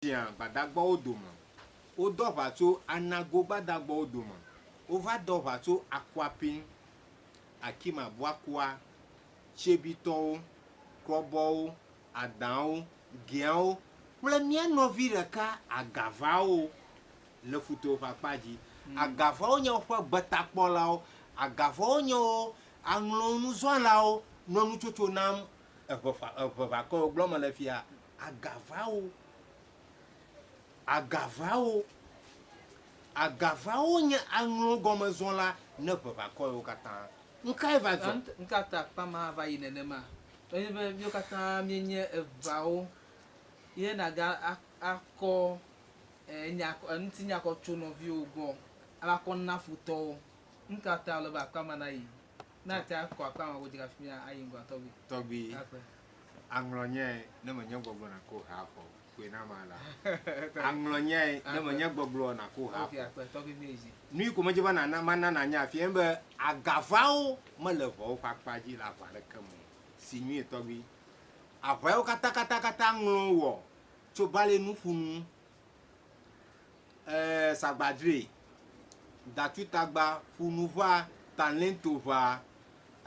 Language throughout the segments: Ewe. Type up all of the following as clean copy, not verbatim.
India gbadagbawo dome. Wodɔ aʋa tso Anago gbadagbawo dome. Wova dɔ aʋa tso Akuapim, Akimabuakua, Tsebitɔwo, Krɔbɔwo, Adãwo, Gɛawo kple mía nɔvi ɖeka Agavawo le futɔwo ƒe akpa dzi. Agavawo nye woƒe gbetakpɔlawo. Agavawo nye wo aŋlɔnuzɔlawo nɔ nutsotso nam eʋeʋakɔwo gblɔm mele fia. Agavawo. Agavawo. Agavawo nye aŋlɔgɔmezɔla ne ʋeʋakɔewo katã. Nukae va dzɔ? Nuka ta akpa ma va yi nenema? Enye be míwo katã míenye eʋeawo ye nàga akɔ enya ŋutinya kɔ tso nɔviwò gbɔ ava kɔ na futɔwo. Nuka ta wòle be akpa ma nayi? Ne àte akɔ akpa ma godzi hafi mía ayi ŋgɔa tɔgbi. Tɔgbi. Akpe. Aŋlɔ nyae ne menye gbɔgblɔ nàko ha xɔ koe na ma la. Aŋlɔ nyae ne menye gbɔgblɔ nàko ha xɔ. Nui ko medzi be nana mana nànya afia nye be agavawo mele ʋewo ƒe akpa dzi le aʋa aɖeke me o. Si nyuie tɔgbi. Aʋa yawo katakatakata ŋlɔ wɔ tso bali nuƒunu, e, sagbadre, datutagba, ƒunuʋa, talentoʋa,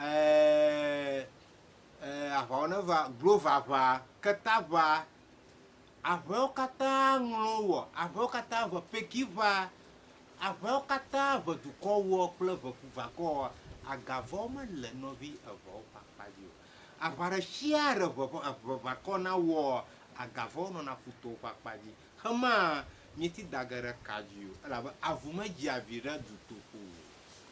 e, E, aʋawo neva, Glovaʋa, Ketaʋa, aʋawo katã ŋlɔ wɔ, aʋawo katã ʋe Pekiʋa, aʋawo katã ʋe dukɔ wɔ kple ʋe ƒuʋakɔ wɔ, agavɔwo mele nɔvi eʋeawo ƒe akpa dzi o. Aʋa ɖe sia ɖe ʋe ƒe eʋeʋakɔ na wɔ, agavɔwo nɔna ƒutowo ƒe akpa dzi. Xemaa, mieti da ge ɖe ka dzi o, elabe avu medzia vi ɖe dutoƒo o.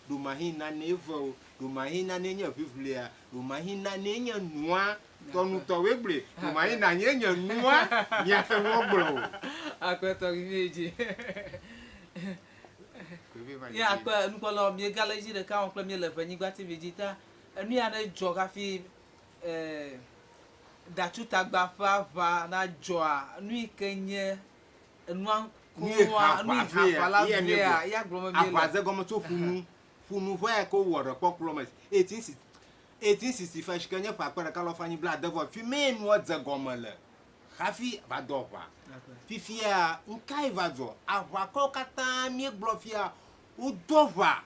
Ɖomahi nanee ve o, ɖomahi nanee nye ʋiʋlia, ɖomahi nanee nye nua, tɔnutɔwoe gblɔe, ɖomahi nanee nye nua, miate ŋu agblɔ o. Akpe tɔgbi mi dzi. Ye akpe nukpɔlawo miegale edzi ɖeka wɔm kple mi le Ʋenyigba TV dzi ta enu ya ne dzɔ hafi eh, Datsutagba ƒe aʋa nadzɔa, nu yi ke nye enua koŋua, nu yi aʋa la vea, ya gblɔm be míele. Aʋa dze gɔme tso ƒunu, ƒunu ʋe ya ke wowɔ ɖe kpɔkplɔ me 1865 si ke nye ƒe akpe ɖeka alafa enyi blaade vɔ fi mee nua dze gɔme le hafi va do aʋa. Fifia, nukae va dzɔ? Aʋakɔwo katã míegblɔ fia, wodo aʋa,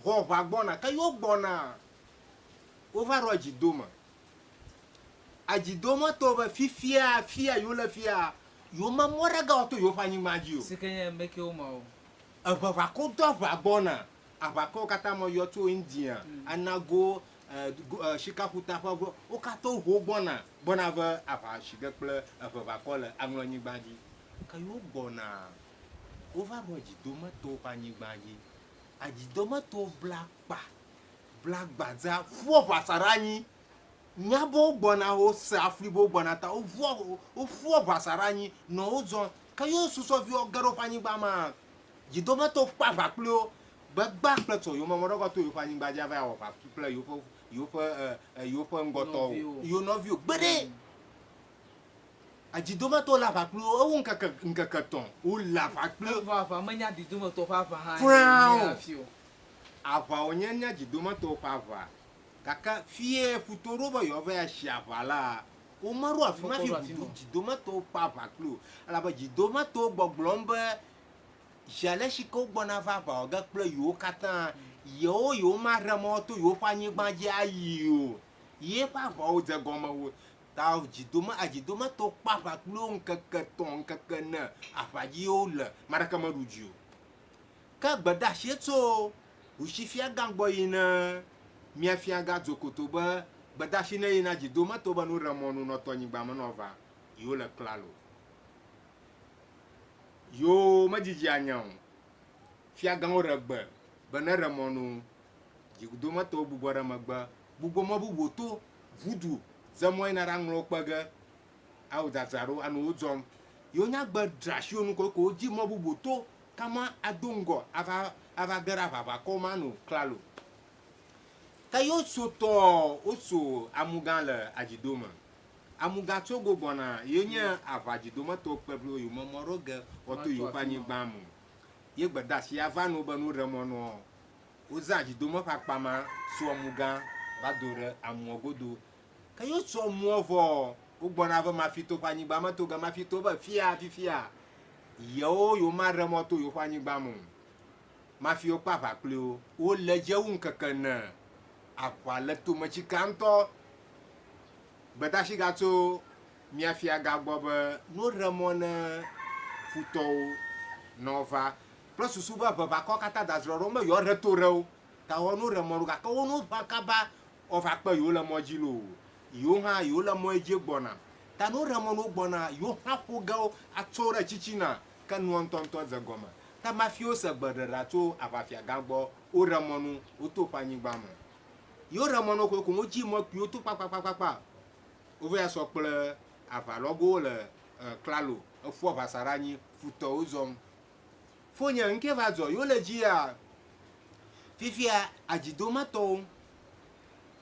ho aʋa gbɔna, ke yewo gbɔna, wova ɖo edzidome. Adzidometɔwo be fifia, fia yewole fia, yewome mɔ ɖe gawɔ to yewoƒe anyigba dzi o. Si ke nye mekewo ma o. Eʋeʋakɔ do aʋa gbɔna. Aʋakɔwo katã me yɔ tso India, Anago, Sikaƒuta ƒe ʋe, wo katã woho gbɔna, gbɔna ve aʋa si ge kple eʋeʋakɔ le Aŋlɔnyigba dzi. Ke yewo gbɔna, wova ɖo Adzidometɔwo ƒe anyigba dzi. Adzidometɔwo bla akpa, bla gbadza, ƒu aʋa sa ɖe anyi. Nya be wogbɔna, wose afli be wogbɔna ta woʋua, woƒu aʋa sa ɖe anyi nɔ wo zɔm. Ke yewo susɔviwo ge ɖe woƒe anyigba mea, dzidometɔwo kpe aʋa kpli wo be gbã kple tsɔ yewo meme ɖe to yewoƒe anyigba dzi ava wɔ aʋa kple yewoƒe yewoƒe yewoƒe ŋgɔtɔwo, yewo nɔviwo. Gbeɖe! Edzidometɔwo le aʋa kpli wo, ewu ŋkeke ŋkeke etɔ̃ wole aʋa kpli wo. Evɔ aʋa menye aɖidometɔwo ƒe aʋa hã Kura o. Aʋa wònye nye dzidometɔwo ƒe aʋa. Gake fiye ƒuto ɖo be yewoava ya si aʋa la, womeɖo afi ma hafi ʋu ɖo dzidometɔwo ƒe aʋa kpli o. Elabe dzidometɔwo gbɔgblɔm be zi ale si ke wogbɔna va aʋa wɔ ge kple yewo katã, yewo yewomaɖe mɔ to yewoƒe anyigba dzi ayi o. Yeƒe aʋawo dze gɔme o. Ta dzidome adzidometɔwo kpe aʋa kpli wo ŋkeke etɔ̃, ŋkeke ene, aʋa dzi wole, ame aɖeke meɖu dzi o. Ke gbedeasie tso Ɖusi fiagã gbɔ yi ne mia fiagã Dzokoto be gbedeasi ne yi na dzidometɔwo be nu ɖe mɔ nu nɔ tɔnyigba me nɔ va yewo le klalo. Yewo medzidzi anya o. Fiagãwo ɖe gbe be ne ɖe mɔ nu. Dzidometɔwo gbugbɔ ɖe megbe gbugbɔ mɔ bubu to ʋudu ze mɔ yina ɖe aŋlɔwo kpe ge awu dzadzra ɖo anɔ wo dzɔm. Yewo nya gbe dra asi wo nu ko ko wodzi mɔ bubu to kama ado ŋgɔ ava ava ge ɖe aʋaʋakɔ ma nu klalo. Ke yewo so tɔ woso amugã le adzidome. Amugã tso go gbɔna ye nye aʋa dzidometɔwo kpe blo yewo me mɔ ɖo ge woato yewoƒe anyigba me. Ye gbedeasi ava no be nu ɖe mɔ nɔ wozã dzidome ƒe akpa ma so amugã va do ɖe amuɔ godo. Ke yewo so amuɔ vɔ wogbɔna va Mafito ƒe anyigba me to ge Mafito be fia fifia. yewo yewo ma ɖe mɔ to yewoƒe anyigba me o. Mafiwo kpe aʋa kpli wo. Wole dze wu ŋkeke ene. Aʋa le tome tsika ŋutɔ. Gbedasi gatso mia fiagã gbɔ be no ɖe mɔ ne futɔwo ne wova kple susu be ʋeʋakɔ katã da zrɔ̃ ɖe wo me yewoa ɖe to ɖe wo. Ta woa no ɖe mɔ ɖo gake wo no ʋã kaba woava kpe yewo le mɔ dzi loo. Yewo hã yewo le mɔ dzi gbɔna. Ta no ɖe mɔ no gbɔna yewo hã ƒo ge wo atso ɖe tsitsina ke nua ŋutɔŋutɔ dze gɔme. Ta mafiwo se gbe ɖeɖa tso aʋafiagã gbɔ woɖe mɔ nu woto woƒe anyigba me. Yewo ɖe mɔ no ko ko wodzi mɔ kpuiwo to kpakpakpakpa. Wova ya sɔ kple aʋalɔgowo le klalo eƒu aʋasa ɖe anyi futɔwo zɔm. Fonye ŋke va dzɔ yewo le dzia fifia adzidometɔwo,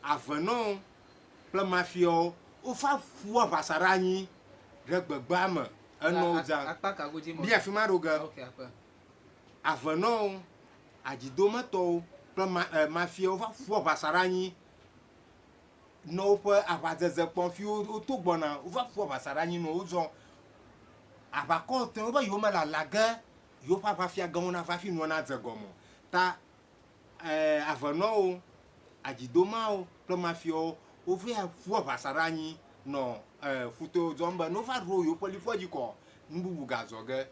avenɔwo kple mafiawo wova ƒu aʋasa ɖe anyi ɖe gbegbea me enɔ wo zã. Akpa ka godzi mɔ? Bi afi ma ɖo ge. Ok, akpe. Avenɔwo, adzidometɔwo kple ma, mafiawo va ƒu aʋasa ɖe anyi nɔ woƒe aʋadzedze kpɔm fi woto gbɔna wova ƒu aʋasa ɖe anyi nɔ wo zɔm. Aʋakɔ tɔwo be yewo me lala ge yewoƒe aʋafiagãwo nava hafi nua nadze gɔme o. Ta avenɔwo, adzidomawo kple mafiawo wova ya ƒu aʋasa ɖe anyi nɔ futɔwo zɔm be ne wova ɖo yewoƒe liƒoa dzi kɔ nu bubu gazɔ ge.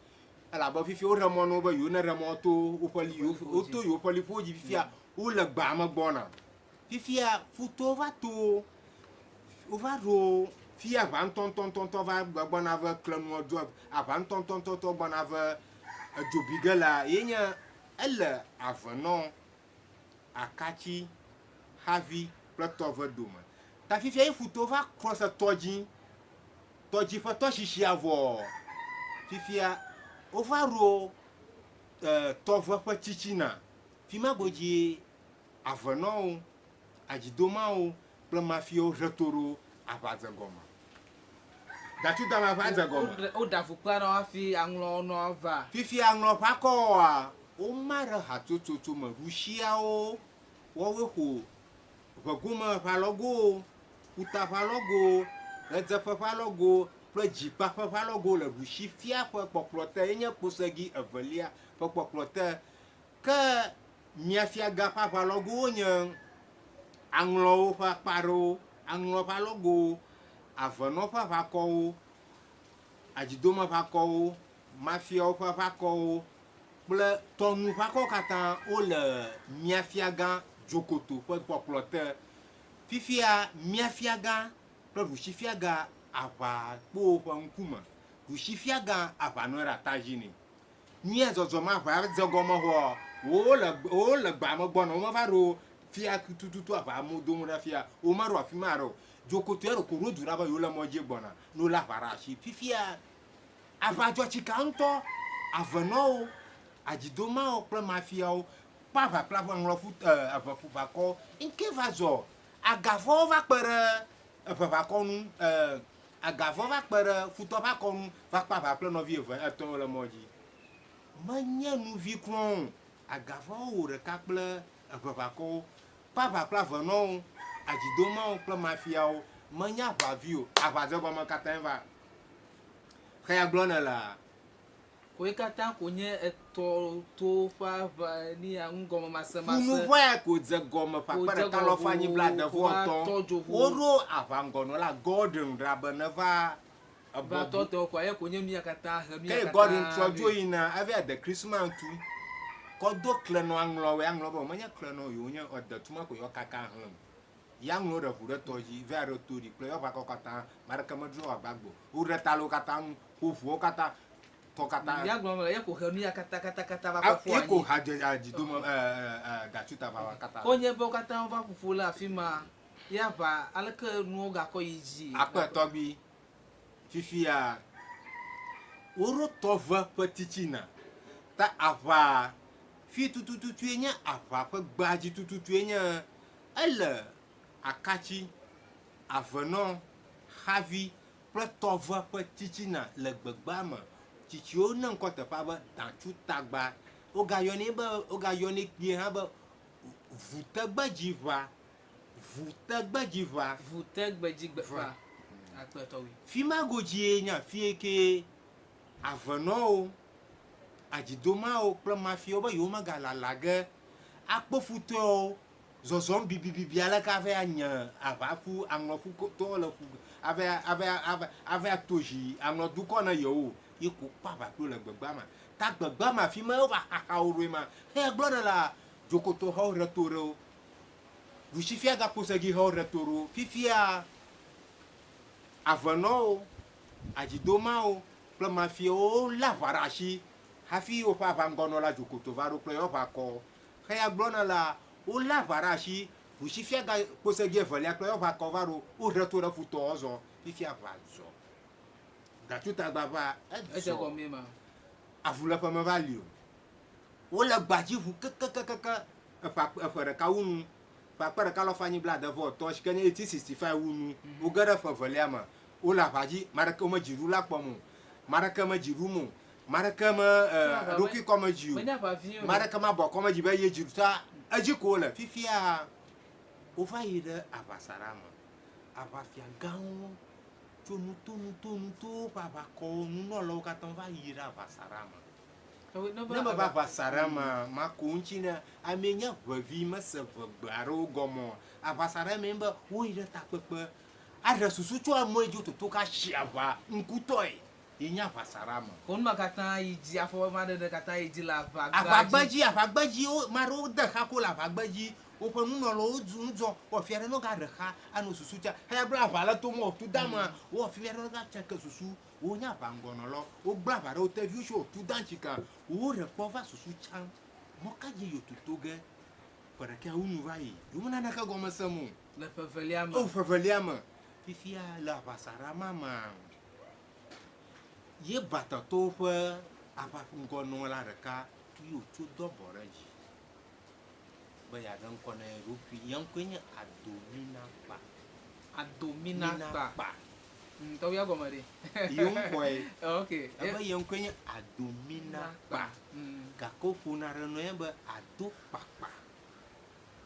Elabe fifia woɖe mɔ na wo be yewo ne ɖe mɔ to woƒe li woto yewoƒe liƒowo dzi fifia wole gbea me gbɔna. Fifia futɔwo va to wova ɖo fia aʋa ŋutɔŋutɔŋutɔ va gbɔna ve klenua dzo aʋa ŋutɔŋutɔŋutɔ gbɔna ve edzo bi ge la ye nye ele avenɔ, akatsi, xavi kple tɔve dome. Ta fifia ye futɔwo va cross tɔ dzi, tɔdzi ƒe tɔsisia vɔ fifia wova ɖo tɔve ƒe tsitsina. Fi ma godzi avenɔwo, adzidomawo kple mafiawo ɖe to ɖo aʋa dze gɔme. Datsudama ʋa dze gɔme. Woɖe afukpa na wo hafi aŋlɔ nɔ va. Fifia aŋlɔ ƒe akɔwoa, woma ɖe hatsotsotso me. Ɖusiawo woawoe ƒo ʋegome ƒe alɔgowo, ƒuta ƒe alɔgowo, ɣedzeƒe ƒe alɔgowo kple dzikpa ƒe alɔgowo le ɖusi fia ƒe kpɔkplɔ te yenye kposegi evelia ƒe kpɔkplɔ te. Ke mia fiagã ƒe aʋalɔgowo nye aŋlɔwo ƒe akpa aɖewo, aŋlɔ ƒe alɔgowo, avenɔ ƒe aʋakɔwo, adzidome ƒe akɔwo, mafiawo ƒe aʋakɔwo kple tɔnu ƒe akɔwo katã wole mia fiagã Dzokoto ƒe kpɔkplɔ te. Fifia mia fiagã kple ɖusi fiagã aʋakpowo ƒe ŋkume. Ɖusi fiagã aʋanɔe ɖe ata dzi nɛ. Mía zɔzɔm aʋa dze gɔme xɔ wole wole gbea me gbɔna womeva ɖo fia tututu aʋa amewo dom ɖe fia womeɖo afi ma ɖe o. Dzokoto ya ɖeko ɖo du ɖa be yewo le mɔ dzi gbɔna ne wole aʋa ɖe asi. Fifia aʋa dzɔ tsika ŋutɔ. Avenɔwo, adzidomawo kple mafiawo kpe aʋa kple aʋaŋlɔƒu eʋeƒuʋakɔwo. Ŋke va zɔ agavɔwo va kpe ɖe eʋeʋakɔ ŋu agavɔ va kpe ɖe futɔ ƒe akɔ ŋu va kpe aʋa kple nɔvi eve etɔ̃wo le mɔ dzi. Menye nuvi kura o. Agavɔwo wɔ ɖeka kple eʋeʋakɔwo kpe aʋa kple avenɔwo, adzidomawo kple mafiawo. Menye aʋavi o. Aʋa dze gɔme katãe va. Xeya gblɔ ne lea. Koe katã ko nye etɔ to ƒe aʋa ni ya ŋgɔme masemase. Ƒunuʋa ko dze gɔme ƒe akpe ɖeka lɔƒo anyi blaade vɔ etɔ̃. Woɖo aʋaŋgɔnɔla Gordon ɖa be neva Va tɔtɔ ko ye ko nye mia katã he mia Ke katã. Gordon trɔ dzo yina eva de Christmas tu. Kɔ do klenɔ aŋlɔwoe aŋlɔ be menye klenɔ yewo nye ede tu ma ko yewo kaka hlẽ. Ya ŋlɔ ɖe ʋu ɖe tɔ dzi va ɖe to ɖi kple yewo aʋakɔ katã ame aɖeke medro agbagbo. Woɖe ta le wo katã ŋu ƒo ʋuwo katã tɔ katã. Ya gblɔ me ye ko he nu ya katã katã katã va kɔ ƒu Ye ko anyi. hadze adzidome gatsuta va katã. Ko nye be wo katã wova ƒoƒu le afi ma. Ya ʋa aleke nuwo gakɔ yi dzi. Akpe tɔgbi fifia woɖo tɔve ƒe titsina ta aʋa fi tutututue nye aʋa ƒe gbadzi tututue nye ele akatsi, avenɔ, xavi kple tɔve ƒe titsina le gbegbea me. Tsitsiwo ne ŋkɔ teƒea be Datsutagba. Wogayɔnɛ be wogayɔnɛ kpuie hã be Vutegbedziʋa. Vutegbedziʋa. '' Akpe tɔgbi. Fi ma ma Adzidomawo kple mafiawo be yewomegalala ge akpɔ futɔewo zɔzɔm bibibibi aleke ava ya nye aʋaƒu aŋlɔƒu tɔwo le ƒu ava ya ava ya ava ava ya to zi aŋlɔ dukɔ ne yewo ye ko kpɔ aʋa kpli wo le gbegbea me. Ta gbegbea me afi ma ye wova xaxa wo ɖoe ma. Heya gblɔ ne la dzokoto xewo ɖe to ɖe wo. Ɖusifia gakposegi xewo ɖe to ɖe wo. Fifia avenɔwo, adzidomawo kple mafiawo lé aʋa ɖe asi hafi woƒe aʋaŋgɔnɔla dzokoto va ɖo kple yewoƒe aʋakɔwo. Xeya gblɔ ne la wolé aʋa ɖe asi, ɖusifia gakposegi evelia kple yewoƒe akɔ va ɖo, woɖe to ɖe futɔwo zɔ. Fifia aʋa zɔ. Gatutagba ʋa Edze edzɔ. gɔmee ma. Avuléƒe meva li o. Wole gbadzi ʋu kekekekeke eƒe akpe eƒe ɖeka wu nu. Ƒe akpe ɖeka lɔƒo anyi blaade vɔ etɔ̃ si ke nye 1865 wu nu. Woge ɖe ƒe evelia me. Wole aʋa dzi. Ame aɖeke womedzi ɖula kpɔm o. Ame aɖeke medzi ɖum o. Ame aɖeke me Aʋa eɖokui kɔm edzi o. Menye aʋa vi o. Ame aɖeke mabɔ kɔm edzi be ye dzi ɖu ta edzi ko wole. Fifia wova yi ɖe aʋasaɖa me. Aʋafia gãwo tso nuto nuto nutowo ƒe aʋakɔwo nunɔlawo katã va yi ɖe aʋasaɖa me. Ne Ne meva aʋasaɖa mea, mako ŋuti ne amee nye ʋevi mese ʋegbe aɖewo gɔme o. Aʋasaɖa mee be woyi ɖe takpekpe aɖe susu tso amewo dzi wototo ka si aʋa ŋkutɔe ye nye aʋasaɖa me. Ko nu ma katã yi dzi afɔ ma ɖeɖe katã yi dzi le aʋagbea Aʋagbe dzi aʋagbe dzi wo ame aɖewo de xa ko le aʋagbe dzi. Woƒe nunɔlawo dzu ŋudzɔ wɔ fia ɖe ne wogaɖe xa anɔ susu tsa. Eya gblɔ aʋa le tom wɔ tu dama wɔ fia ɖe ne wogatsake susu. Wonye aʋaŋgɔnɔlawo. Wogblẽ aʋa ɖe wo teviwo si wòtu da ŋuti ka. Woɖe kpɔ va susu tsã. Mɔ ka dzi yewo toto ge? Ƒe ɖeka wu nu va yi. Yewo me naneke gɔme sem o. Le ƒe evelia me. O ƒe evelia me. Fifia le aʋasaɖa ma mea, ye Batɔtɔwo ƒe aʋaŋgɔnɔla ɖeka ye wòtso do abɔ ɖe dzi be yeaɖe ŋkɔ na ye ɖokui. Ye ŋkɔe nye Adominakpa. Adominakpa. Kpa. Tɔwia gɔme ɖe. Ye ŋkɔe. Ok. Ebe ye ŋkɔe nye Adominakpa. Gake woƒona ɖe nɔe be Adokpakpa.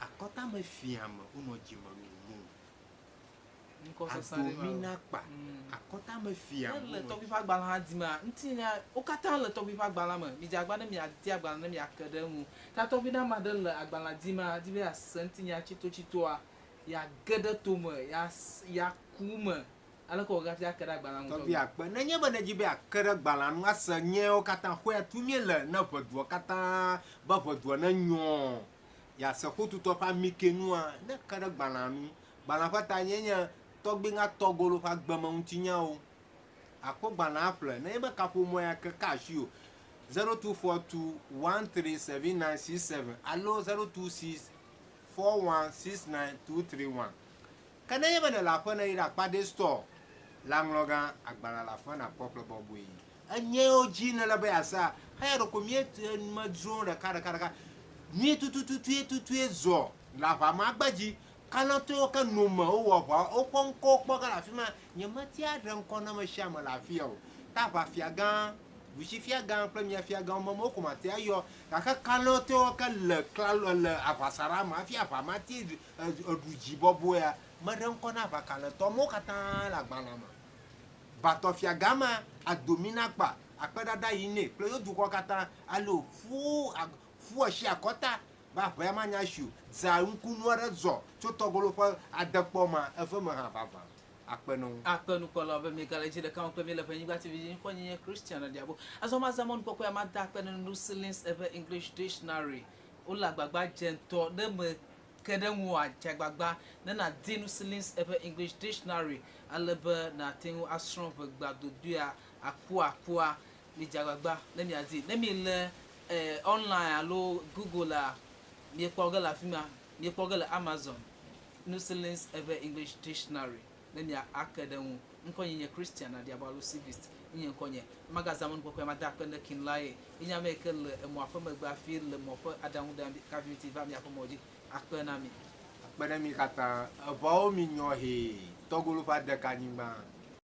Akɔtame fiame wonɔ dzime lulum. Ŋkɔ sesẽ ɖe ma o. Adominakpa. Akɔtame fiame Ne le wonɔ tɔgbi ƒe agbalẽ hã dzimea, ŋutinya wo katã le tɔgbi ƒe agbalẽ me. Midze agbagba ne miadi agbalẽ ne miake ɖe eŋu. Ta tɔgbi ne ame aɖe le agbalẽa dzima, di be yease ŋutinya tsitotsitoa, yeage ɖe tome, yeaku me. Aleke wòge hafi ake ɖe agbalẽa ŋu Tɔgbi akpe. Nenye be nedzi be yeake ɖe gbalẽa ŋu ase nyawo katã xɔe tu míele ne ʋedua katã be ʋedua ne nyɔ yease xotutɔ ƒe amikenua ne ke ɖe gbalẽa ŋu. Gbalẽa ƒe ta nye nye tɔgbi ŋa tɔgolo ƒe agbeme ŋutinyawo. Akpɔ gbalẽa ƒle. Nenye be kaƒomɔ ya ke ka asi o. 0242 137967 alo 026 4169231. Ke nenye be nele aƒe ne yi ɖe akpade store le aŋlɔgã agbalẽ le afi ma nakpɔ ƒle bɔbɔe. Enyewo dzi nele be yeasa heya ɖeko míete medzro ɖeka ɖeka ɖeka. Nyuie tutututue tutue zɔ le aʋamagbe dzi. Kalẽtɔwo ke nome wowɔ aʋa woƒe ŋkɔwo kpɔ ge le afi ma. Nyemetia ɖe ŋkɔ na ame sia ame le afia o. Ta aʋafia gã, ɖusifia gã kple miafia gã wo ko mate ayɔ. Gake kalẽtɔwo ke le klalo le aʋasaɖa me hafi aʋa ma te eɖu dzi bɔbɔea, meɖe ŋkɔ na aʋakalẽtɔ mawo katã le agbalẽa me. Batɔfia gã ma Adominakpa akpedada yi nɛ kple yewo dukɔ katã alo ƒu ƒu asi akɔta be aʋa manya si o. Za ŋkunu aɖe zɔ tso tɔgolo ƒe adekpɔ ma eve me hã vavã. Akpe ne wo. Akpe nukpɔlawo be miegale dzi ɖeka me kple mi le ƒe Anyigba TV dzi. Ŋkɔ nye nye Christian Adiabo. Azɔ mazã mɔnukpɔkpɔ ya mada akpe ne Nusilins eƒe English Dictionary. Wole agbagba dze ŋutɔ ne me ke ɖe ŋu adze agbagba ne nàdi Nusilins eƒe English Dictionary ale be nàte ŋu asrɔ̃ ʋegba dodoea akuakua. Midze agbagba ne miadi. Ne miele online alo Google a, miekpɔ ge le afi ma. Miekpɔ ge le Amazon. Nusilins eƒe English Dictionary ne mia ake ɖe ŋu. Ŋkɔ nye nye Christian Adiabo alo Civist nye ŋkɔ nye. Magazã mɔnukpɔkpɔe mada akpe ne Kinlaye. Ye nye ame yi ke le emɔa ƒe megbe hafi le mɔ ƒe aɖaŋu ɖem hafi va miaƒe mɔ dzi. Akpe na mi. Akpe ɖe mi katã. Eʋawo mi nyɔ hee. Tɔgolo ƒe adeka anyigba.